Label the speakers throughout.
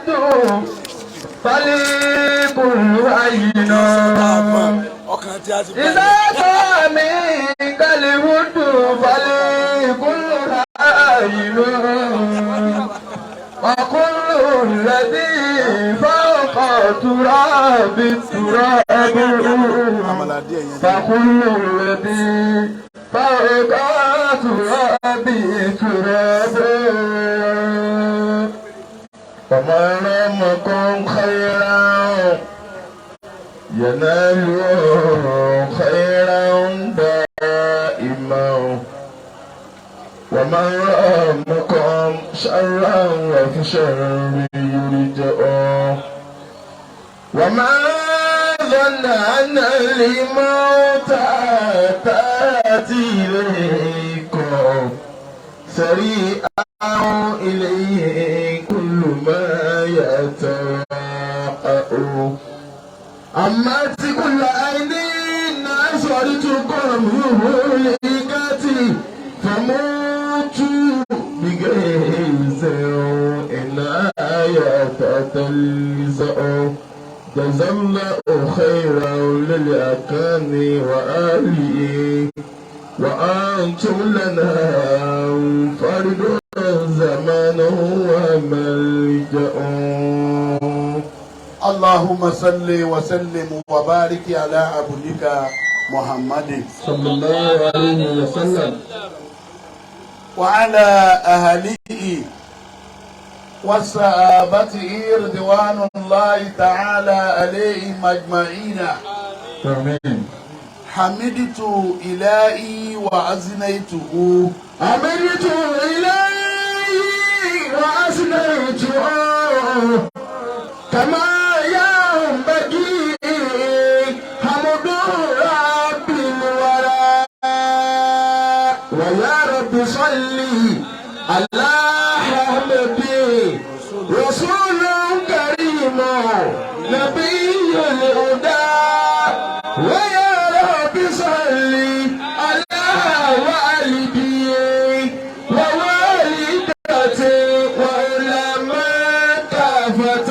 Speaker 1: الود فلكل عين
Speaker 2: Ọkàn tí a ti
Speaker 1: إذا منك الود فلكل عين وكل الذي فوق التراب التراب.
Speaker 2: Àmàlà díẹ̀ yẹn.
Speaker 1: فكل الذي فوق التراب تراب. ومن رمكم خيرا ينال خيرا دائما، ومن رامكم شرا وفي شر يرجع. وما ظن أن الموت تأتي إليكم سريعا إليه كل ما يتوقع. أما كل عين نظرتكم يهلكتي فموتوا بغيظ إن آية تلزأ. جزا الله خيرا للأكان وآله، وأنتم لنا فرد زمان وملجأ.
Speaker 2: اللهم صل وسلم وبارك على عبدك محمد
Speaker 1: صلى الله عليه وسلم
Speaker 2: وعلى أهله وصحابته رضوان الله تعالى عليهم أجمعين.
Speaker 1: آمين.
Speaker 2: حمدت إلهي وأثنيته.
Speaker 1: حمدت إلهي وأثنيته كما ينبغي حمد رب الورى. ويا رب صل على حبيبي رسول كريم نبي الهدى. ويا رب صل على والدي ووالدتي وعلماء كافة.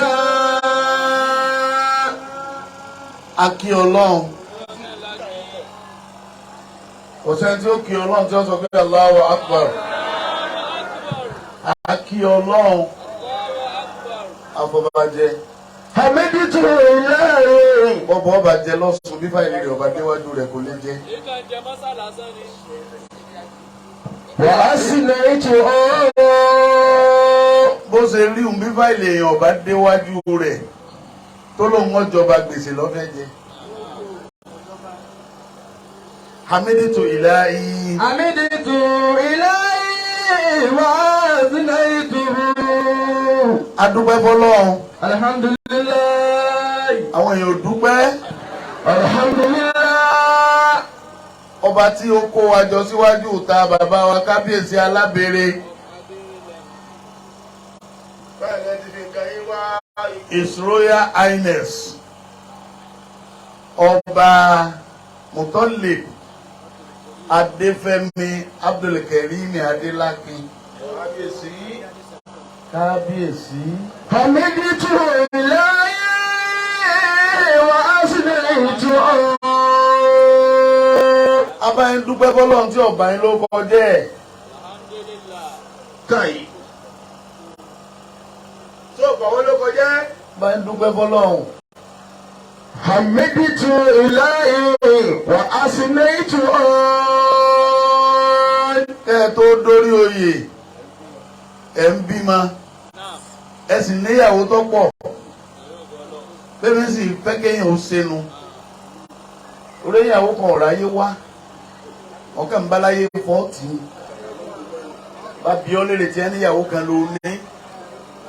Speaker 2: A kí Ọlọ́run. Kò sẹ́ni tí ó kí Ọlọ́run tí ó sọ pé Allahu Akbar. A kí Ọlọ́run afọbajẹ.
Speaker 1: حمدت إلهي.
Speaker 2: Bọ́bọ̀ ọba jẹ lọ́sùn bí fáìlì rẹ̀ ọba déwájú rẹ̀ kò lè jẹ.
Speaker 1: وأثنيت.
Speaker 2: Bó ṣe rí òun bí fáìlì èèyàn ọba déwájú rẹ̀ tó lóun ọjọba gbèsè lọ́fẹ́ jẹ. حمدت إلهي.
Speaker 1: حمدت إلهي وأثنيته.
Speaker 2: Adúpẹ́ fọlọ́run.
Speaker 1: الحمد لله.
Speaker 2: Àwọn èèyàn ò dúpẹ́.
Speaker 1: الحمد لله.
Speaker 2: Ọba tí ó kó wa jọ síwájú ìta bàbá wa kábíyèsí alábẹ́rẹ́. His Royal Highness Ọba Mutolib Adéfẹ́mi Abdulkarimi Adélákin. Kábíyèsí. Kábíyèsí.
Speaker 1: حمدت إلهي وأثنيته.
Speaker 2: Abáyín dúpẹ́ fọlọ́run tí ọba yín ló kọjá ẹ̀.
Speaker 3: Kàyí tó bọ̀ wọ́n ló kọjá.
Speaker 2: Abáyín dúpẹ́ fọlọ́run.
Speaker 1: حمدت إلهي وأثنيته.
Speaker 2: Kẹ́ ẹ tó dórí oyè ẹ̀ ń bímọ, ẹ sì níyàwó tó pọ̀, bẹ́ẹ̀ sì fẹ́ kéèyàn ó senu orí ìyàwó kan ọ̀rọ̀ ayé wá ọ̀kẹ́ ń báláyé fọ́ọ̀tì bá bí ọ́ lérè tí ẹ níyàwó kan ló ní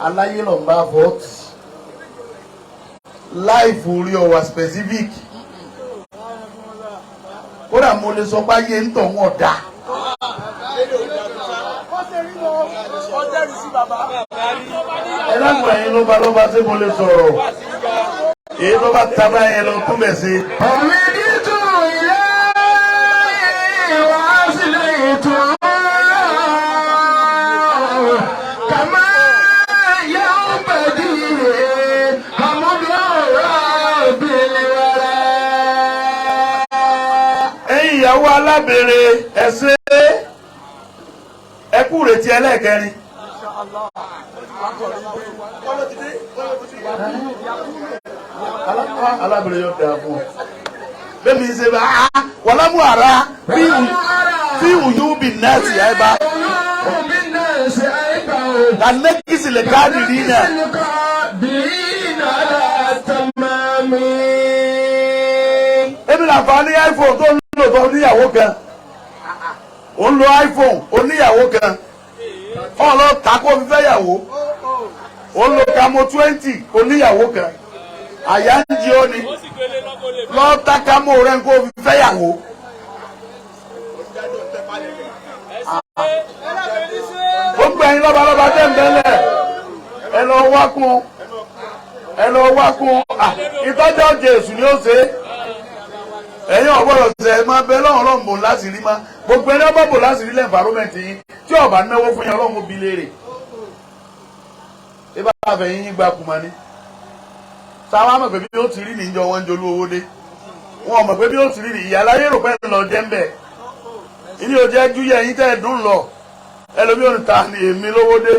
Speaker 2: aláyé lọ́n bá fọ́ọ̀tì láìfò orí ọ̀wà specific. Kódà mo lè sọ pé ayé ń tọ̀ wọ́n dà. Ẹ dákun, ẹ̀yin lọ́ba lọ́ba tí mo lè sọ̀rọ̀ èyí tó bá taba yẹn lọ tún bẹ̀ sí.
Speaker 1: حمدت إلهي وأثنيته كما ينبغي
Speaker 2: Ìyàwó alábèrè ẹsẹ ẹkú retí ẹlẹ́ẹ̀kẹrin. Alábèrè yóò dáa fún ọ. Bẹ́ẹ̀ mi ṣe bá a wàlámù ara fi ìwùyú bì nẹ́ẹ̀sì ẹ̀ bá. Kànẹ́kìsì lè káàdì rí náà. Ebi làǹfààní iPhone tó ń lò tó oníyàwó kan. Ó ń lo iPhone oníyàwó kan. Ọ̀lọ́ tako fífẹ́ yàwó. Ó ń lo Camo 20 oníyàwó kan. Àyà ń jí ó ni. Lọ ta Camo rẹ̀ kó fífẹ́ yàwó. Gbogbo ẹ̀yin lọ́balọ́ba tẹ̀ ń bẹ́lẹ̀. Ẹ lọ wá kún. Ẹ lọ wá kún. Ìtọ́jú ọ̀jẹ̀ èṣù ni ó ṣe é. Ẹ̀yin ọ̀gbọ́dọ̀ ṣe ẹ máa bẹ lọ́run ọlọ́run bò láti rí má gbogbo ẹni ọba bò láti rí lẹ́ǹfàrómẹ̀ntì yín tí ọba náwó fún yín ọlọ́run bí léèrè. Ibà àfẹ̀yìn yín gba kùmà ni. Sáwá mọ̀ pé bí ó ti rí níjọ wọn ń jolú owó dé. Wọn mọ̀ pé bí ó ti rí ní ìyá aláyé rò pé ń lọ jẹ́ ń bẹ̀. Ilé òjẹ́ júyẹ̀ yín tẹ́ ẹ̀ dùn lọ. Ẹlòmíì ò ní ta ni èmi lówó dé.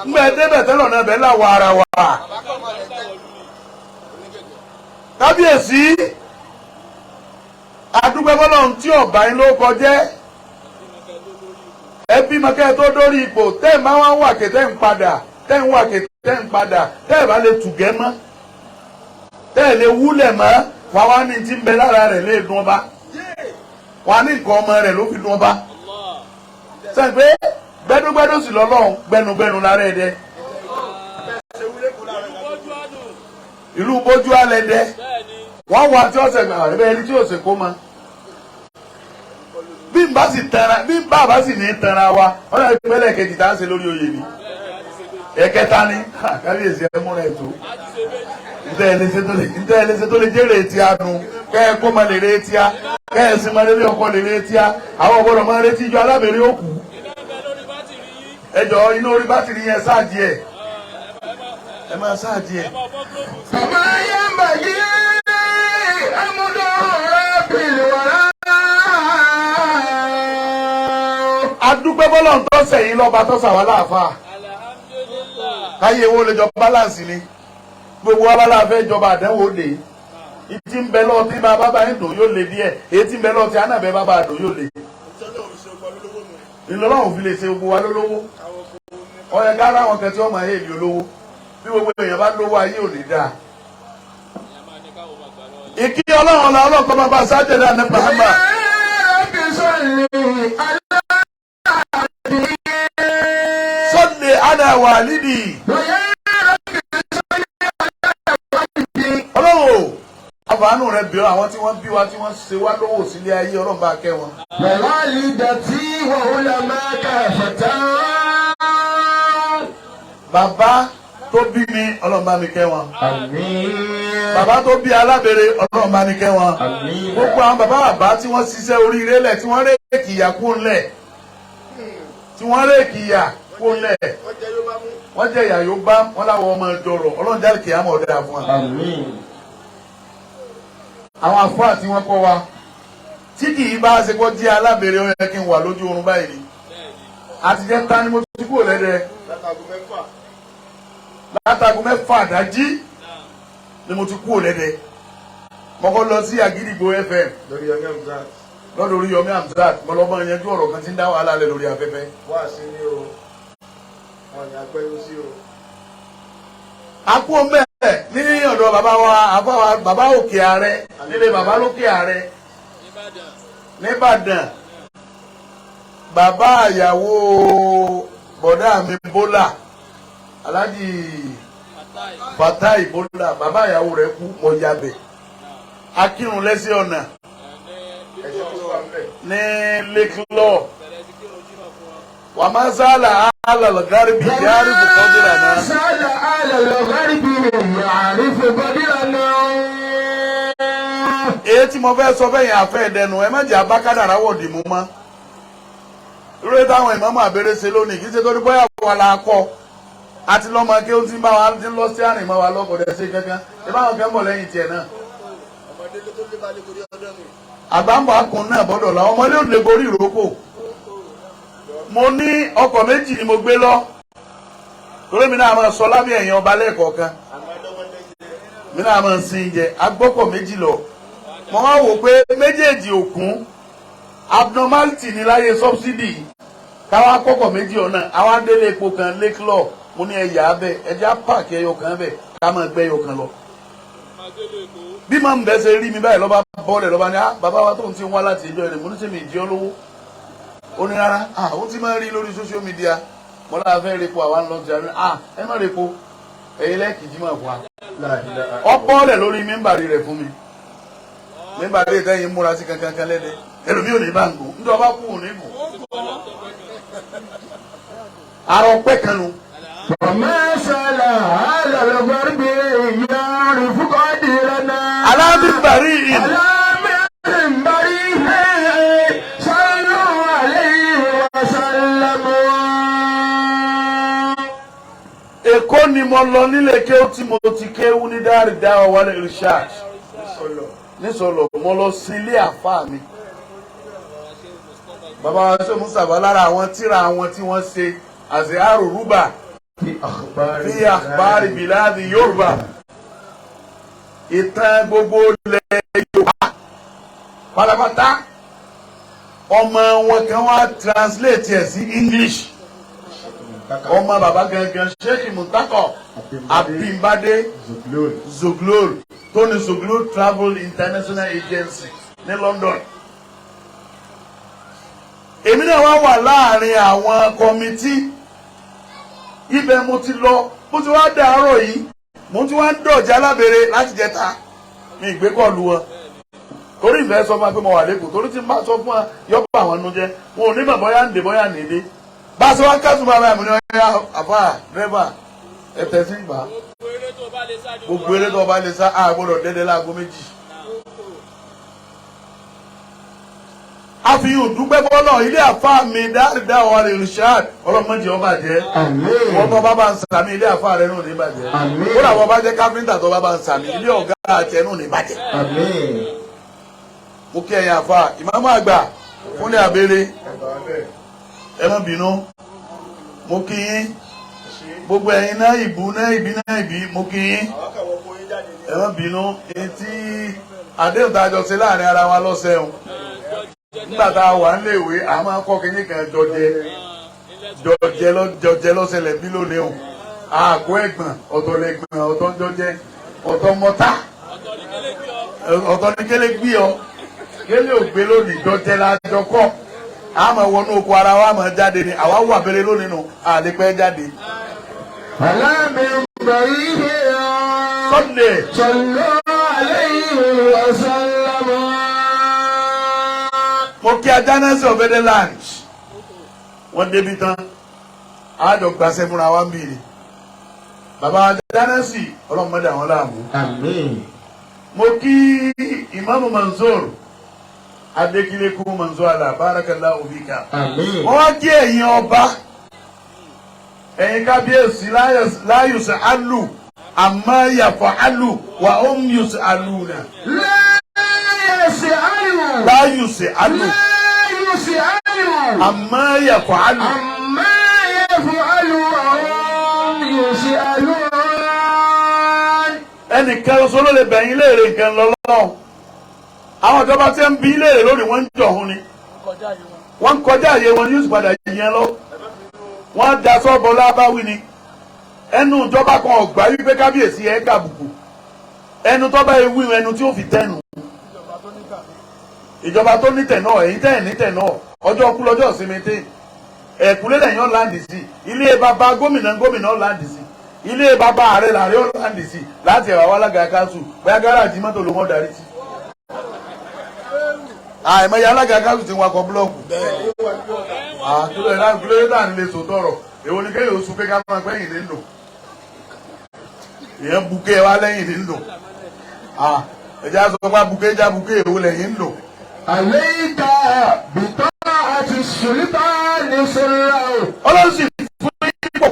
Speaker 2: Ngbẹ débẹ̀ tẹ́lọ̀ náà bẹ́ẹ̀ láwọ̀ ara wa. Kábíyèsí adúgbò fọlọ́run tí ọ̀bá yín ló kọjẹ́. Ẹbí mọ̀kẹ́ tó dórí ipò tẹ́ ẹ̀ máa wá wà ké tẹ́ ń padà tẹ́ ń wà ké tẹ́ ń padà tẹ́ ẹ̀ bá lè tùgẹ́ mọ́ tẹ́ ẹ̀ lè wúlẹ̀ mọ́ wà wá ní ti ń bẹ lára rẹ̀ lè dùn ọba wà ní nǹkan ọmọ rẹ̀ ló fi dùn ọba. Sẹ́yìn pé gbẹdúgbẹdú sì lọ́lọ́run gbẹnugbẹnu lára ẹ̀ dẹ. Ìlú bójú alẹ́ dẹ. Wọ́n wá tí ọ̀sẹ̀ gbà ẹ̀bẹ̀ ẹni tí ọ̀sẹ̀ kó ma. Bí n bá sì tẹ̀ra bí n bá bá sì ní tẹ̀ra wa wọ́n yà ìpínlẹ̀ kejì tá a ṣe lórí oyè ni. Ẹ̀kẹta ni kábíyèsí ẹ múra ètò. Ntẹ́ ẹ lè ṣe tó lè jẹ́rè etí a nu kẹ́ ẹ kó ma lè rè etí a kẹ́ ẹ sì ma lè rí ọkọ lè rè etí a àwọn ọ̀gbọ́dọ̀ máa retí ijó alábẹ̀rẹ̀ òkú. Ẹ jọ inú orí bátìrì yẹn sáàjì ẹ̀ ẹ máa sáàjì ẹ̀.
Speaker 1: Bàbá yẹn bàjẹ́ amúdó rẹ̀ wàrà.
Speaker 2: Adúpẹ́ bọ́lá ń tọ́sẹ̀ yìí lọ́ba tọ́sà wà láàfáà. Káyé wo lè jọ balance ni. Gbogbo wa bá láàfẹ́ jọba àdánwò lè. Ìtì ń bẹ lọ́ọ́ tí bàbá bá ń dùn yóò lè díẹ̀. Èyí tí ń bẹ lọ́ọ́ tí ànàbẹ́ bàbá dùn yóò lè. Ìlọ́lọ́run fi lè ṣe gbogbo wa lólówó. Ó yẹ ká ráwọn kan tí wọ́n máa hèlì olówó. Bí gbogbo èèyàn bá lówó ayé ò ní dáa. Ìkí ọlọ́run ọ̀la ọlọ́run kọ́ máa bá sáájú ẹ̀dá ní Muhammad. Sọ́lé Adà wà lídì. Ọlọ́run o, àbánú rẹ̀ bí àwọn tí wọ́n bí wa tí wọ́n ṣe wá lówó sílé ayé ọlọ́run bá kẹ́ wọn.
Speaker 1: Wàlídàtí wàhálà máa kà fàtà.
Speaker 2: Bàbá tó bí mi ọlọ́run bá mi kẹ́ wọn.
Speaker 1: Àmín.
Speaker 2: Bàbá tó bí alábẹ̀rẹ̀ ọlọ́run bá mi kẹ́ wọn.
Speaker 1: Àmín.
Speaker 2: Gbogbo àwọn bàbá bàbá tí wọ́n ṣiṣẹ́ oríire lẹ̀ tí wọ́n réèkì ìyà kó ńlẹ̀. Tí wọ́n réèkì ìyà kó ńlẹ̀. Wọ́n jẹ́ ìyà yóò bá wọn láwọn ọmọ ìjọrọ̀ ọlọ́run jáde kìí àmọ̀ ọ̀dà fún wa.
Speaker 1: Àmín.
Speaker 2: Àwọn àfáà tí wọ́n kọ́ wa tí kì í bá ṣe kó jẹ́ alábẹ̀rẹ̀ ó yẹ kí n wà lójú oorun báyìí ni. Àtijọ́ ta ni mo ti kúrò lẹ́dẹ̀ẹ́. Látago mẹ́fà àdájí ni mo ti kúrò lẹ́dẹ̀. Mo kọ́ lọ sí Àgídìgbò FM
Speaker 3: Lórí Yomi Amzat.
Speaker 2: lọ́dọ̀ Oríyọmí Amzat. Mo lọ bá yanjú ọ̀rọ̀ kan tí ń dá wàhálà lẹ̀ lórí afẹ́fẹ́.
Speaker 3: Wá sí ní o. Wọn ni agbẹ́yó sí o.
Speaker 2: Akú ọmọ ẹ̀ ní ọ̀dọ̀ bàbá wa àbáwa bàbá òkè ààrẹ nílé bàbá lókè ààrẹ nìbàdàn. Bàbá àyàwó bọ̀dá mi Bólà Alhaji Fatai Bólà bàbá àyàwó rẹ̀ kú mọ̀ yabẹ̀. Akírun lẹ́sẹ̀ ọ̀nà
Speaker 3: Ẹ̀ṣẹ̀ tó wà ń bẹ̀.
Speaker 2: ní lẹ́kìlọ́ wàmásálà alàlùgárìbì yàrá ìbùkọ́dìrà náà.
Speaker 1: Sálà alàlùgárìbì yàrá ìbùkọ́dìrà náà.
Speaker 2: Èyí tí mo fẹ́ sọ fẹ́yìn àfẹ́ ìdẹnu ẹ má jẹ́ abákádàrá wọ̀dì mú mọ́. Irú táwọn ìmáàmù àbẹ̀rẹ̀ ṣe lónìí kì í ṣe torí bóyá wà la kọ́ àti lọ́mọ kí ó ti ń bá wa ti ń lọ sí àrìn mọ́ wa lọ́kọ̀ọ́dẹ ṣe kankan ìbáwọn kan bọ̀ lẹ́yìn tiẹ̀ náà.
Speaker 3: Ọmọdé ló tó lé balẹ̀ kórí ọdún mi.
Speaker 2: Àgbàǹbọ̀ akùn náà bọ́dọ̀ làwọn ọmọdé ò lè gorí ìrókò. Mo ní ọkọ̀ méjì ni mo gbé lọ, torí mi náà máa sọ lábẹ́ ẹ̀yìn ọba lẹ́ẹ̀kọ̀ọ̀kan, mi náà máa sin jẹ agbọ́kọ̀ méjì lọ. Mo wá wò pé méjèèjì òkun abnormality ni láyé subsidy, káwá kọ́kọ̀ méjì ọ̀nà àwa délé epo kan lẹ́kìlọ̀. Mo ní ẹ̀yà abẹ ẹ̀jẹ̀ páàkì ẹyọ kan bẹ̀ ká máa gbẹ́ ẹyọ kan lọ. Bí màá bẹ́ẹ̀ ṣe rí mi báyìí lọ́ba bọ́ọ̀lẹ̀ lọ́ba ní, ah, bàbá wa tó ń ti wá láti ìjọ rẹ̀. Mo ní sẹ́mi ìjọ lówó? Ó ní rárá, ah, ó ti máa ń rí lórí social media. Mo lára fẹ́ repo, àwa ń lọ sí àárín. Ah, ẹ má repo, ẹ̀yin lẹ́ẹ̀kì máa fún wa. Ọ bọ́ọ̀lẹ̀ lórí mímbàrí rẹ̀ fún mi, mímbàrí ìtẹ́yìn múra sí kankan kan lẹ́dẹ̀ ẹlòmíì ò ní bá ń gùn nítorí ọba kú ò ní gùn. Àrò pẹ́ kan nu.
Speaker 1: وما سال على الغرب يعرف قدرنا.
Speaker 2: Alábìbàrí ìlú.
Speaker 1: على منبره صلوا عليه وسلموا.
Speaker 2: Èkó ni mo lọ nílé kéwú tí mo ti kéwú ní Dáàrí Dáwà Wálé Irshad nísọlọ. Mo lọ sílé àfáà mi, bàbá wa ṣe Mustapha, lára àwọn tíra àwọn tí wọ́n ṣe àṣẹ àrùrùbà
Speaker 1: في أخبار
Speaker 2: fi akhbari biladi Yorùbá, ìtàn gbogbo ilẹ̀ Yorùbá pátápátá. Ọmọ wọn kan wá translate ẹ̀ sí English, ọmọ bàbá gangan, Sheikh Muntako Abimbade
Speaker 3: Zuglol.
Speaker 2: Zuglol, tó ní Zuglol Travel International Agency ní London. Èmi náà wá wà láàrin àwọn committee ibẹ̀. Mo ti lọ, mo ti wá dàárọ̀ yìí, mo ti wá ń dọ̀jà alábẹ́rẹ́ láti jẹta mi ìgbé kọ́ọ̀lù wọn, torí ìfẹ́ sọ fún wa pé mo wà lẹ́kọ̀ọ́, torí tí n bá sọ fún wa yọ bá àwọn nu jẹ́. Wọn ò ní mọ̀ bóyá ń dè bóyá ń dè. Bá a sọ wá kásùn bàbá mi ní ọ̀yá àfà dírẹ́fà ẹ tẹ̀sí gbà á. Gbogbo eré tó bá lè sá, a gbọ́dọ̀ dẹ́dẹ́ láago 2. Àfihàn dúpẹ́ bọ́lọ̀ ilé àfa mi dáadáa wà lè Richard, ọlọ́mọdé ọba jẹ́.
Speaker 1: Àmín.
Speaker 2: Wọ́n tó bá bá ń sàmì, ilé àfa rẹ̀ nù ní bàjẹ́.
Speaker 1: Àmín.
Speaker 2: Kódà wọ́n bá jẹ́ káfíńtà tó bá bá ń sàmì, ilé ọ̀gá àti ẹnu ní bàjẹ́.
Speaker 1: Àmín.
Speaker 2: Mo kí ẹ̀yin àfa ìmáàmù àgbà fúnlẹ̀ abẹ́rẹ́, ẹ má bínú, mo kí yín. Gbogbo ẹ̀yin náà ìbú náà ìbí náà ìbí, mo kí yín, ẹ má bínú. Etí àdéhùn tá a jọ ṣe láàrin ara wa lọ́sẹ̀ o, nígbà tá a wà ń léèwé, a máa kọ́ kínní kan jọjẹ jọjẹ jọjẹ lọ́sẹ̀lẹ̀ bí lónìí o. Àgọ́ ẹ̀gbọ̀n ọ̀tọ̀ lẹ̀gbọ̀n, ọ̀tọ̀ jọjẹ, ọ̀tọ̀ mọ́tà, ọ̀tọ̀ ní kélé gbé ọ kélé ò gbé lónìí. Jọjẹ la jọ kọ́, a máa wọnú oko ara wa, máa jáde ni àwa wà abẹ́rẹ́ lónìí nù, àlepẹ́ jáde.
Speaker 1: على منبره
Speaker 2: Sunday.
Speaker 1: صلوا عليه وسلموا.
Speaker 2: Mo kí Ajánásì ọ̀bẹ́dẹ́ land, wọ́n débi tán, àjọ gbàṣẹ fúnra wa ń bì ní bàbá Ajánásì, ọlọ́mọdé àwọn láàmú.
Speaker 1: Àmín.
Speaker 2: Mo kí Ìmáàmù Mansour Adékílékù Mansour, àlà barakallahu fika.
Speaker 1: Àmín.
Speaker 2: Wọ́n wá kí ẹ̀yin ọba, ẹ̀yin kábíyèsí, la yus'alu amma yaf'alu wa hum yus'aluna.
Speaker 1: لا يسأل
Speaker 2: La yus'alu
Speaker 1: لا يسأل
Speaker 2: amma yaf'alu
Speaker 1: عما يفعل وهم يسألون.
Speaker 2: Ẹnìkan ṣoṣo ló lè bẹ̀yìn léèrè nǹkan lọ́lọ́run. Àwọn ìjọba tí ń bi léèrè lónìí, wọ́n ń jọ̀hún ni, wọ́n ń kọjá àyè wọn, yóò sì padà yẹn lọ. Wọ́n da sọ́bọ̀ lábáwí ni. Ẹnu ìjọba kan ọ̀gbà wípé kábíyèsí ẹ̀ kàbùkù ẹnu tó bá ewu ẹnu tí ó fi tẹnu ìjọba tó nítẹ̀ náà. Èyí tẹ̀ nítẹ̀ náà, ọjọ́ kú lọ́jọ́ ìsinmi tẹ̀ ẹ̀kúlé lẹ́yìn ọ̀làǹdì sí ilé bàbá gómìnà, gómìnà ọ̀làǹdì sí ilé bàbá ààrẹ làárẹ̀ ọ̀làǹdì sí láti ẹ̀wà wàlágà káńsù, bóyá gáràjì mọ́tò ló mọ́ darí sí. Àìmọye alága káńsù ti wakọ̀ búlọ́ọ̀kù. Àtúntò ẹ̀dá ìkúlé náà ní lè sọ tọrọ. Èwo ni kéèyàn oṣù pé ká máa gbẹ́yìn ní lò ìyẹn buké wa lẹ́yìn ní lò ẹ̀jẹ̀ aṣọ pa buké já buké, èwo lẹ́yìn lò.
Speaker 1: عليك بطاعة السلطان سرا.
Speaker 2: Ọlọ́run sì fún ipò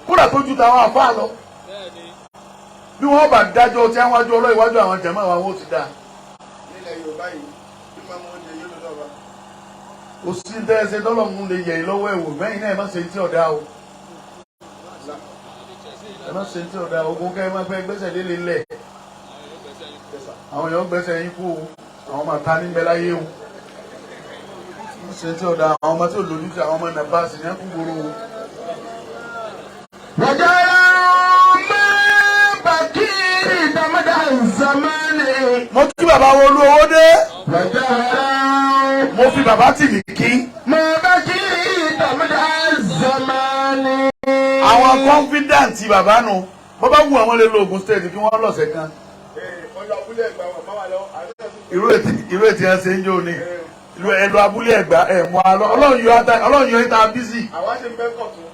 Speaker 2: kódà tó ju tàwọn àfáà lọ. Bí wọ́n bá dájọ́ tí àwọn ajú ọlọ́ iwájú àwọn jẹ̀mọ́ àwọn ó ti dáa.
Speaker 3: Nílẹ̀ Yorùbá yìí bí máa
Speaker 2: Kò sí tẹ́ẹ̀sẹ̀ tọ́lọ́mù lè yẹ̀ lọ́wọ́ ẹ̀wò mẹ́yìn náà ẹ má ṣe tí ọ̀dà o. Ẹ má ṣe tí ọ̀dà ogun kẹ́ ẹ má fẹ́ gbẹ́sẹ̀ lé lélẹ̀. Àwọn èèyàn gbẹ́sẹ̀ yín kú o, àwọn máa ta níbẹ̀ láyé o. Ẹ má ṣe tí ọ̀dà àwọn ọmọ tí ò lójú sí àwọn ọmọ nàbà sì ní ẹkú gbòòrò o. Mo kí bàbá wo olú owó dé. Mo fi bàbá tì mí kí. Àwọn confidant bàbá nu bó bá wù àwọn lè lo Ògùn state kí wọ́n lọ́sẹ̀ kan. Irú ètí ẹ ṣe ń jó ni ẹlò abúlé Ẹ̀gbá ẹ̀ mọ́ alọ́ ọlọ́run yọ ìta bísí.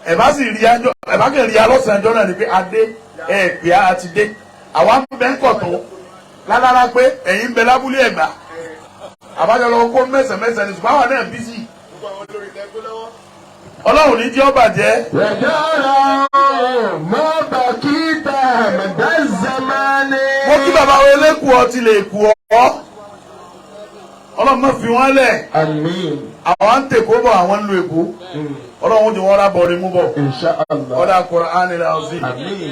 Speaker 2: Ẹ bá sì rí ẹjọ́ ẹ bá kàn rí alọ́sàn ẹjọ́ náà ni pé adé ẹ pè á ti dé. Àwa ń bẹ́ ń kọ̀ tó lálára pé ẹ̀yin ń bẹ lábúlé Ẹ̀gbá. Àbájọ lọ kó mẹ́sàn mẹ́sàn ní ṣùgbọ́n àwọn náà bísí. Ọlọ́run ní jẹ́ ó bàjẹ́. Mo kí bàbá wo eléku ọtí lè kú ọ. Ọlọ́run má fi wọ́n lẹ̀. Àwọn ń tèkó bọ̀ àwọn ń lu Èkó. Ọlọ́run ti wọ́n rábọ̀ ni mú bọ̀. Ọlá Kùránì al-Azim.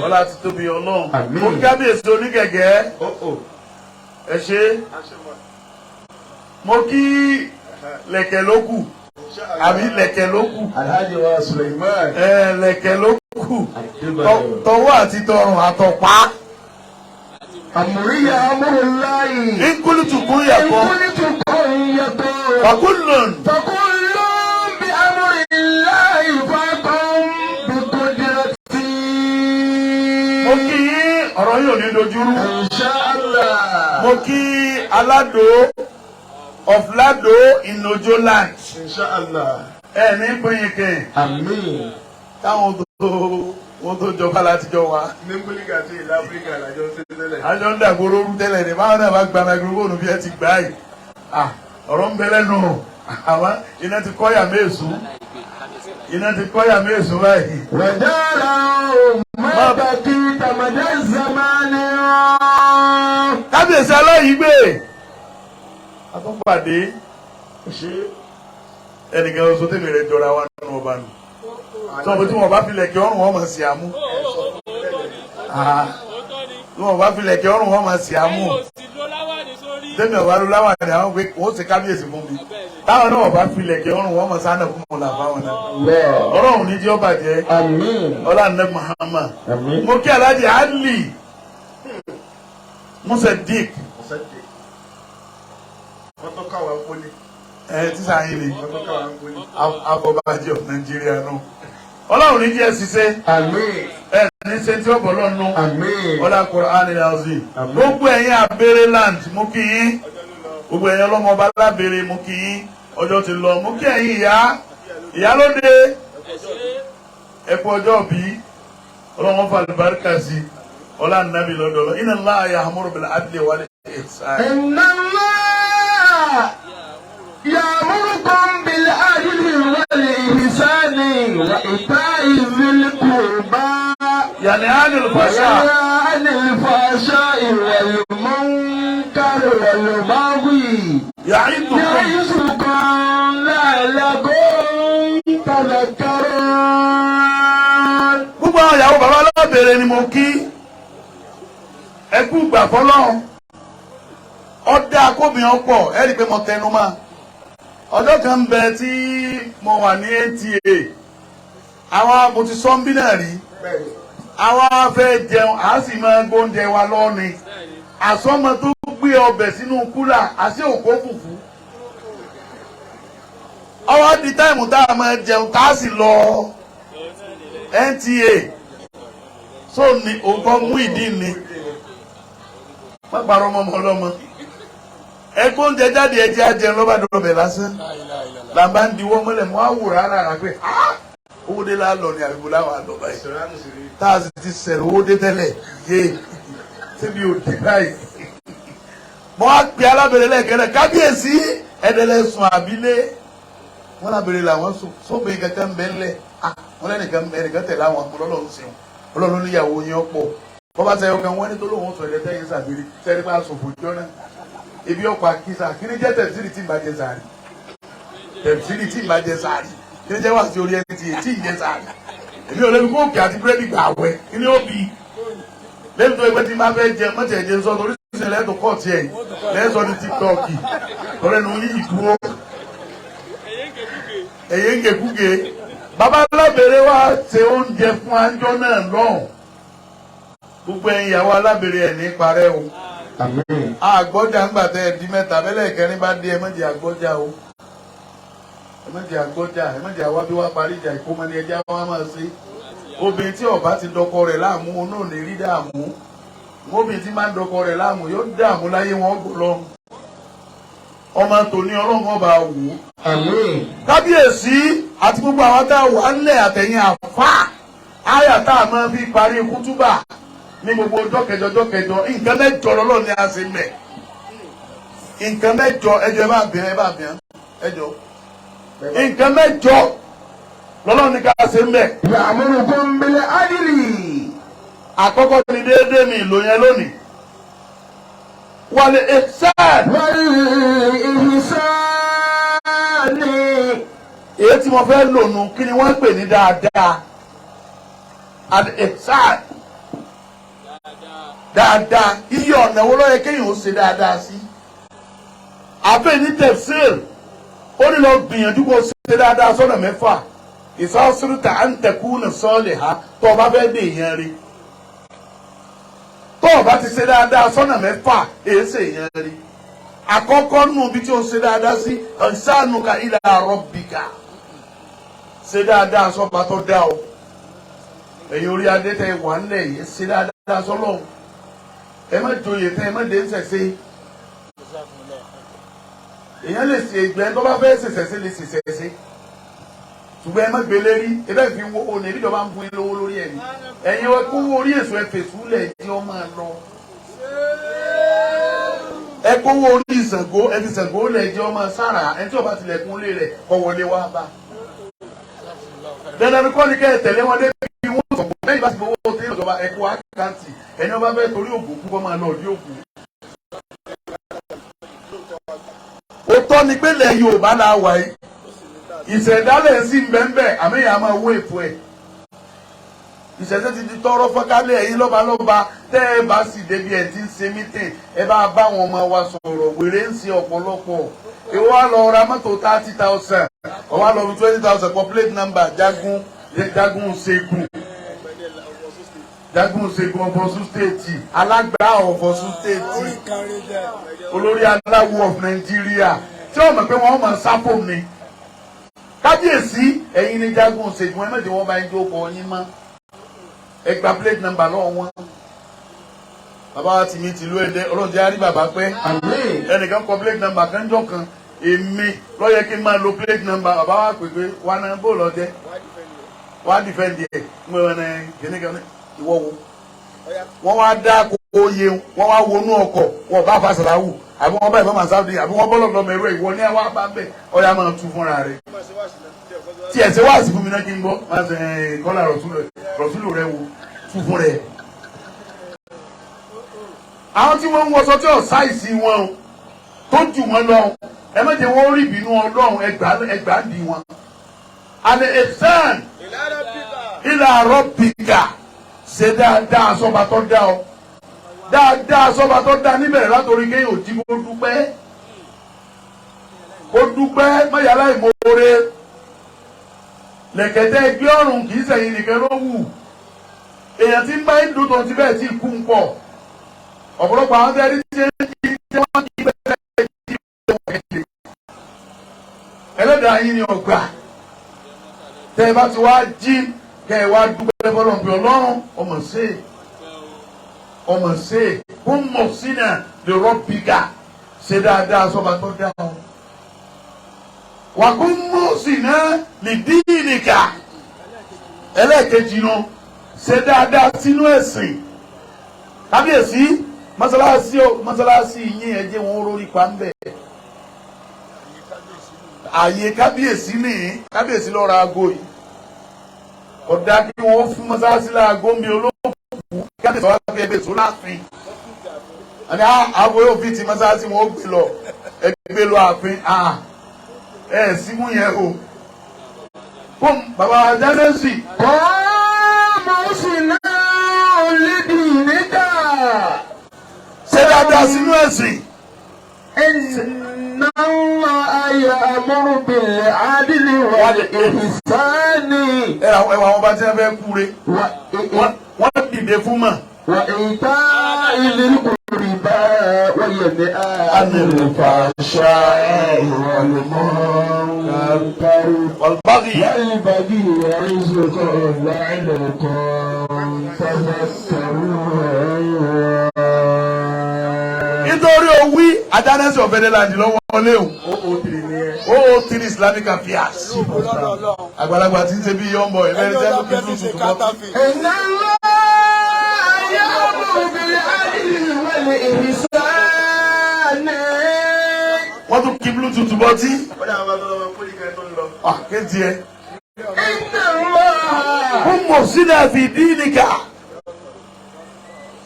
Speaker 2: Ọlá ti tóbi Ọlọ́run. Mo kí kábíyèsí onígẹ̀gẹ́. Ẹ ṣé. Mo kí lẹ̀kẹ̀ ló kù. Àbí lẹ̀kẹ̀ ló kù.
Speaker 3: Alhaji wa Suleiman.
Speaker 2: Ẹ lẹ̀kẹ̀ ló kù. Tọwọ́ àti tọrùn àtọ̀pá.
Speaker 1: Àmúríyá amúrúláyì.
Speaker 2: Nkúlùtù kún yàtọ̀.
Speaker 1: Nkúlùtù kún yàtọ̀.
Speaker 2: Fàkúlùn.
Speaker 1: Fàkúlùn bí amúríláyì fàkún bí kúndìrẹ́tì.
Speaker 2: Mo kí ọ̀rọ̀ yìí ò ní dojúrú.
Speaker 1: Insha Allah.
Speaker 2: Mo kí Aládò of Lado in Ojo land.
Speaker 3: Insha Allah.
Speaker 2: Ẹ ní pinyìnkì.
Speaker 1: Àmín.
Speaker 2: Táwọn tó wọ́n tó jọba láti jọ wa.
Speaker 3: Ní Búlíkà àti ìlú Áfíríkà làjọ ń ṣe tẹ́lẹ̀.
Speaker 2: Àjọ ń dàgbòrò orú tẹ́lẹ̀ ní báwọn náà bá gba microphone bí ẹ ti gbà yìí. Ọ̀rọ̀ ń bẹ lẹ́nu àwọn iná ti kọ́yà méèsù. Iná ti kọ́yà méèsù báyìí.
Speaker 1: Wàjára má bàkí tàmádà zamani.
Speaker 2: Kábíyèsí aláyìígbé. A tún pàdé ẹnìkan oṣù tèmi rẹ̀ jọra wa nínú ọba nù. Sọ̀rọ̀ tí wọ́n bá filẹ̀ kí ọrùn wọn máa ṣe àmú. Tí wọ́n bá filẹ̀ kí ọrùn wọn máa ṣe àmú. Tẹ́mi ọ̀bá ló láwà ní àwọn pé wọ́n ṣe kábíyèsí fún mi. Táwọn náà bá filẹ̀ kí ọrùn wọn máa sáná fún mi làbá wọn náà. Ọlọ́run ní jẹ́ ó bàjẹ́. Ọlá ní Muhammad. Mo kí Alhaji Ali Musaddiq. Ẹ tíṣà yín ni afọbajẹ of Nàìjíríà náà. Ọlọ́run ní jẹ́ ṣiṣẹ́. Ẹ ní ṣe tí ó bọ̀ lọ́nu. Ọlá Kùránì al-Azim. Gbogbo ẹ̀yin abẹ́rẹ́ land mú kí yín. Gbogbo ẹ̀yin ọlọ́mọba lábẹ́rẹ́ mú kí yín. Ọjọ́ ti lọ mú kí ẹ̀yin ìyá. Ìyálóde. Ẹ kú ọjọ́ bí. Ọlọ́run fa àlùbáríkà sí. Ọlá nàbì lọ́dọ̀. Inna Allaha ya'muru bil 'adli wal ihsan.
Speaker 1: Inna Allaha ya'murukum bil 'adli wal ihsani wa ita'i dhil qurba.
Speaker 2: Yanha 'anil fahsha.
Speaker 1: Yanha 'anil fahsha'i wal munkari wal baghi. Ya'idukum la'allakum tadhakkarun.
Speaker 2: Gbogbo àwọn ìyàwó bàbá alábẹ̀rẹ̀ ni mo kí. Ẹ kú gbà fọlọ́run. Ọdẹ akóbìnrin ọ̀pọ̀ ẹ rí i pé mo tẹnu mọ́. Ọjọ́ kan ń bẹ tí mo wà ní NTA. Àwọn mo ti sọ́ńbí náà rí. Àwa fẹ́ jẹun, a sì máa gbóúnjẹ wa lọ́ni. Àsọmọ tó gbé ọbẹ̀ sínú kúlà, àti òkó fùfú. Ọwọ́ di táìmù tá a máa jẹun tá a sì lọ NTA. So ni òǹkọ́ mú ìdí ni. Má parọ́ mọ́ ọmọ ọlọ́mọ. Ẹgbẹ́ oúnjẹ jáde ẹjẹ́ ajẹun lọ́ba dọ̀bẹ̀ lásán. Làbá ń diwọ́ mọ́lẹ̀ mọ́ àwòrán rárá pé owó dé lálọ́ ni àbíbo láwọn àlọ́ báyìí. Tá a sì ti sẹ̀rọ̀ owó dé tẹ́lẹ̀ yé síbi òdì báyìí. Mo á pe alábẹ̀rẹ̀ lẹ́ẹ̀kẹ́rẹ́ kábíyèsí ẹ̀dẹ̀lẹ̀ sùn àbílẹ̀. Wọ́n lábẹ̀rẹ̀ làwọn sùn sóbìn kankan bẹ́ẹ̀ lẹ̀. Wọ́n lẹ́nìkan ẹnìkan tẹ̀lé àwọn ọlọ́run sẹ́wọ̀n. Ọlọ́run níyàwó yẹn pọ̀. Bọ́bá sẹ́yọ kan wọ́n ní tó lóun sọ ẹ̀dẹ̀ sàbírí sẹ́ni bá sòfò jọ náà. Ibi ọkọ̀ àkísà kí ni jẹ́ tẹ̀síìrì tí ń bàjẹ́ sàárì. Tẹ̀síìrì tí ìbá jẹ sàárì kí ni jẹ́ wá sí orí NTA tí ì jẹ sàárì? Èmi ò lè fi kóòkì àti búrẹ́dì gbà wẹ̀. Kí ni ó bì í lẹ́yìn tó ẹgbẹ́ tí máa fẹ́ jẹ mọ́tì ẹ̀jẹ̀ sọ torí ṣe lẹ́tọ̀ kọ́ọ̀tì ẹ̀ lẹ́sọ̀ ní TikTok tọ́lẹ́nu yìí dúró ẹ̀yẹ ń gèkúgè. Bàbá alábẹ̀rẹ̀ wa ṣe oúnjẹ fún anjọ́ náà lọ́hùn. Gbogbo ẹ̀yin ìyàwó alábẹ̀rẹ̀ ẹ̀ ní parẹ́ o.
Speaker 1: Àmín.
Speaker 2: Àgbọ́jà ńgbà tẹ́ ẹ di mẹ́ta abẹ́lẹ̀ kẹrin bá dé, ẹ má jẹ́ àgbọ́jà o, ẹ má jẹ́ àgbọ́jà, ẹ má jẹ́ àwa bí wá parí ìjà ìkómọ ní ẹjẹ́ wa máa ṣe. Obìnrin tí ó bá ti dọkọ rẹ̀ láàmú, òun náà ní rí dààmú. Obìnrin tí máa ń dọkọ rẹ̀ láàmú yóò dààmú láyé wọn gbọ́ lọ. Ọmọ tòní, Ọlọ́run ọba wò ó.
Speaker 1: Àmín.
Speaker 2: Kábíyèsí àti gbogbo àwọn tá a wà ńlẹ̀ àtẹ̀yìn àfà, àyà tá a máa fi parí kútúbà ní gbogbo ọjọ́ kẹjọ ọjọ́ kẹjọ, nǹkan mẹ́jọ lọ́lọ́ ni a ṣe mẹ́. Nǹkan mẹ́jọ, ẹjọ́, ẹ bá bìọ́, ẹ bá bìọ́, ẹjọ́, nǹkan mẹ́jọ lọ́lọ́ ni ká ṣe mẹ́.
Speaker 1: Ya'murukum bil adli.
Speaker 2: Àkọ́kọ́ ni déédéé mi ìlò yẹn lónìí. Wal ihsan.
Speaker 1: Wal ihsani.
Speaker 2: Èyí tí mo fẹ́ lò nù, kí ni wọ́n ń pè ní dáadáa? Al ihsan, dáadáa. Iye ọ̀nà wo ló yẹ kéèyàn ó ṣe dáadáa sí? Àfẹ́ ní tafsir, ó ní lọ gbìyànjú kó ṣe dáadáa sọ́nà mẹ́fà. Ìsọ́sírìtà à ń tẹ̀kú ní sọ́ọ̀lì ha, tó o bá fẹ́ dé èèyàn rí, tó o bá ti ṣe dáadáa sọ́nà mẹ́fà, èyí ṣe èèyàn rí. Àkọ́kọ́ nù bí tí o ṣe dáadáa sí, ihsanuka ila rabbika, ṣe dáadáa sọ́ba tó dá o. Ẹ̀yin orí adé tẹ wà ńlẹ̀ yìí, ṣe dáadáa sọ́lọ́hun. Ẹ má joyè tẹ, ẹ má dé ń sẹ̀sẹ̀. Èèyàn lè ṣe ìgbẹ́ tó bá fẹ́ ṣẹ̀ṣẹ̀ lè ṣẹ̀ṣẹ̀ ṣe, ṣùgbọ́n ẹ má gbélé rí. Ẹ bẹ́ẹ̀ fi wo òní ìjọba ń fún yín lówó lórí ẹ̀ ní. Ẹ̀yin ẹ kó orí èso, ẹ fèsù lẹ̀ jí ọ máa lọ. Ẹ kówó orí Ṣàngó, ẹ fi Ṣàngó lẹ̀ jí ọ máa sára. Ẹ tí ó bá tilẹ̀kùn lé rẹ̀ kọ́ wọlé wá bá. Dandan kọ́ ni kẹ́ ẹ tẹ̀lé wọn débi wọ́n sọ̀kò lẹ́yìn bá ti fowó tí ìjọba ẹ kó account. Ẹni ọba fẹ́ torí ògùn kú, kọ́ máa lọ ọdí ògùn. Òótọ́ ni pé ilẹ̀ Yorùbá la wà yìí, ìṣẹ̀dálẹ̀ sí ń bẹ́ẹ̀, àmì ìyá máa wó èpo ẹ̀. Ìṣẹ̀ṣẹ̀ ti di tọrọ fọ́kálẹ̀. Ẹ̀yin lọ́balọ́ba, tẹ́ ẹ bá sì débi ẹ̀ tí ń ṣe meeting, ẹ bá bá àwọn ọmọ wa sọ̀rọ̀. Wèrè ń ṣe ọ̀pọ̀lọpọ̀. Ìwọ wa lọ ra mọ́tò 30,000, ọwọ́ lọ fi 20,000 kọ plate number jagun jagun ṣègùn, jagun ṣègùn of Ọ̀ṣun State, alágbá of Ọ̀ṣun State, olórí aláwo of Nigeria, tí wọ́n mọ̀ pé wọ́n máa sáfò mi. Kábíyèsí, ẹ̀yin ni jagun ṣègùn. Ẹ má jẹ́ wọ́n bá ń jókòó yín mọ́. Ẹ gba plate number lọ́wọ́ wọn. Bàbá wa ti mi tìlú Ẹdẹ, Ọlọ́run jẹ́ àrí bàbá pẹ́.
Speaker 1: Àmín.
Speaker 2: Ẹnìkan kọ plate number kan jọ kan, èmi ló yẹ kí n máa lo plate number. Bàbá wa pè pé wà náà bó lọ jẹ wà á defend ẹ ń wọ́n ẹ kìíní kan ìwọ wo. Wọ́n wá dá kó yé wọ́n wá wọnú ọkọ̀, wọ́n bá fasàláwù àbí wọ́n bá ìbọn màsáfì àbí wọ́n bọ́lọ̀ lọ́mọ ẹ̀rọ ìwọ ní àwọn bá bẹ̀ ọ̀yà máa tú fúnra rẹ̀. Tí ẹ̀ ṣe wá sí fún mi náà kí n gbọ́ máa ṣe kọ́lá rọ̀súlù rẹ̀ wo tú fún rẹ̀. Àwọn tí wọ́n ń wọṣọ tí ò size wọn o, tó jù wọ́n lọ, ẹ má jẹ́ wọ́n rí ìbínú Ọlọ́run. Ẹgbàá ń di wọn. Àlẹ́ ihsan ila rabbika, ṣe dáadáa sọ́ba tó dá ọ. Dáadáa sọ́ba tó dá níbẹ̀rẹ̀ látòrí kéèyàn ò jí kó dúpẹ́, kó dúpẹ́ mọ́yàlá ìmoore. Lẹ̀kẹ̀tẹ̀ ẹgbẹ́ ọ̀run kì í sẹ̀yìn nìkan ló wù. Èèyàn tí ń bá ń dùn tó ti bẹ́ẹ̀ tí kú ń pọ̀. Ọ̀pọ̀lọpọ̀ àwọn tẹ́lẹ̀ tí ń kí tí wọ́n kí bẹ́ẹ̀ tí wọ́n kí. Ẹlẹ́dàá yín ni ọgbà tẹ́ ẹ bá ti wá jí, kẹ́ ẹ wá dúpẹ́ fọlọ́n pé Ọlọ́run ọmọ ṣe, ọmọ ṣe kó mọ̀ sínú lè rọ́bìkà. Ṣe dáadáa sọ́ba tó dá ọ. Wà kó mọ̀ sínú lè dín nìkà. Ẹlẹ́ẹ̀kejì nu, ṣe dáadáa sínú ẹ̀sìn. Kábíyèsí, mọ́sálásí o, mọ́sálásí yín, ẹ jẹ́ wọn rórí pa ń bẹ̀. Ààyè kábíyèsí ní kábíyèsí lọ́ọ́ ra aago yìí. Ọ̀dà kí wọ́n fún mọ́sálásí láago ń bí olóòkú, kábíyèsí wá fi ẹgbẹ́ èso láàfin. Àní aago yóò fi ti mọ́sálásí, wọn ó gbé lọ, ẹgbẹ́ lọ ààfin. Ẹ símú yẹn o. Fún bàbá Jánẹ́sì.
Speaker 1: Kọ́mùsìnà lídìníkà.
Speaker 2: Ṣé dáadáa sínú ẹ̀sìn.
Speaker 1: Inna Allaha ya'muru bil 'adli wal ihsani.
Speaker 2: Ẹ wà àwọn ọba tí wọ́n fẹ́ kúre. Wọ́n dìde fún mọ̀.
Speaker 1: Wa ita'i dhil qurba wa yanha 'anil fahsha'i wal munkar.
Speaker 2: Wal baghi.
Speaker 1: Wal baghi ya'izukum la'allakum tadhakkarun.
Speaker 2: Nítorí owí Ajánẹ́sì ọ̀fẹ́dẹ́láńdì lọ́wọ́ léwu. 003 Islamic Affairs. Àgbàlagbà tí ń ṣe bí yọ̀ǹbọ̀ ìbẹ̀rẹ̀ tẹ́lẹ̀ kí ló tuntun mọ́.
Speaker 1: Inna Allaha ya'muru bil 'adli wal ihsani.
Speaker 2: Wọ́n tún kí bluetooth bọ́ tí.
Speaker 3: Ó dà bàbá tó lọ́wọ́ pólí kan tó ń lọ.
Speaker 2: Kéjì ẹ.
Speaker 1: Inna Allaha.
Speaker 2: Fún mọ̀sílẹ̀ fi díníkà.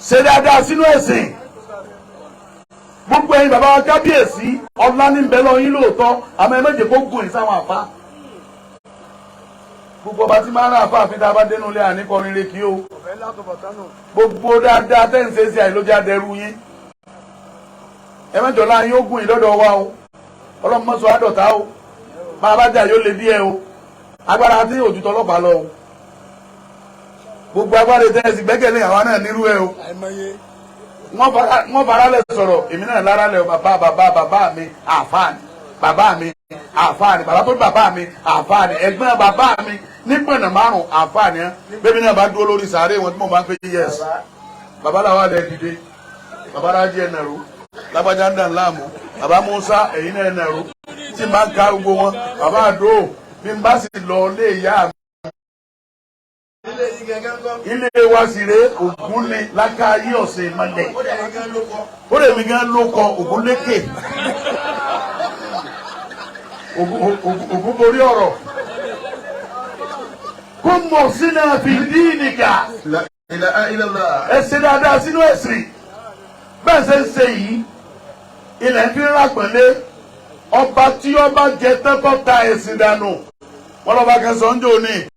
Speaker 2: Ṣe dáadáa sínú ẹ̀sìn. Gbogbo ẹ̀yin bàbá wa kábíyèsí ọlá ní bẹ́ẹ̀ lọ yín lóòótọ́ àmọ́ ẹ méje kó gùn yín sáwọn àfa. Gbogbo ọba tí máa ń rà àfa àfi tá a bá dénú ilé àníkọrin lè kí o. Gbogbo dáadáa tẹ́ ń ṣe sí àìlójú adẹ́rú yín. Ẹ mẹ́jọ láàyè ó gùn yín lọ́dọ̀ wa o. Ọlọ́run mọ́sọ àdọ̀tá o. Máa bá jà yóò lè díẹ̀ o. Agbára tí òjútọ́ ọlọ́pàá lọ o. Gbogbo agbára ìtẹ́sí gbẹ́kẹ̀lé àwa náà nírú ẹ o. Wọ́n fara lẹ̀ sọ̀rọ̀ èmi náà lára lẹ̀ o. Bàbá bàbá bàbá mi àfáàní, bàbá mi àfáàní, bàbá tó bàbá mi àfáàní, ẹ̀gbọ́n bàbá mi nípìnà márùn àfáàní ẹ. Bébí náà bá dúró lórí sàárè wọn tí mo máa ń pè yẹs. Bàbá làwọn àlẹ dìde, bàbá rájí ẹ̀ nàró, lágbájá ń dàn láàmú, bàbá Musa ẹ̀yìn náà ẹ̀ nàró, tí n bá ń ka gbogbo wọn, bàbá àdó bí n bá sì lọ lé ìyá mi.
Speaker 3: Ilé yìí gẹ́gẹ́ ń kọ́.
Speaker 2: Ilé wa sì rè Ògún ni lákàáyé ọ̀sẹ̀ ìmọ̀lẹ̀.
Speaker 3: Ó dà gẹ́gẹ́ ló kọ́.
Speaker 2: Ó lè mi gan ló kọ Ògún lékè. Ògún borí ọ̀rọ̀. Kó mọ̀ sínú àfi díìnìkà.
Speaker 3: La ilaha illallah.
Speaker 2: Ẹ ṣe dáadáa sínú ẹ̀sìn. Bẹ́ẹ̀ ṣe ń ṣe yìí, ilẹ̀ fi ń rápẹ̀lé. Ọba tí ọba jẹ tẹ́kọ̀ ta ẹ̀sìn dànù. Wọ́n lọ́ba kẹsàn-án jò ní.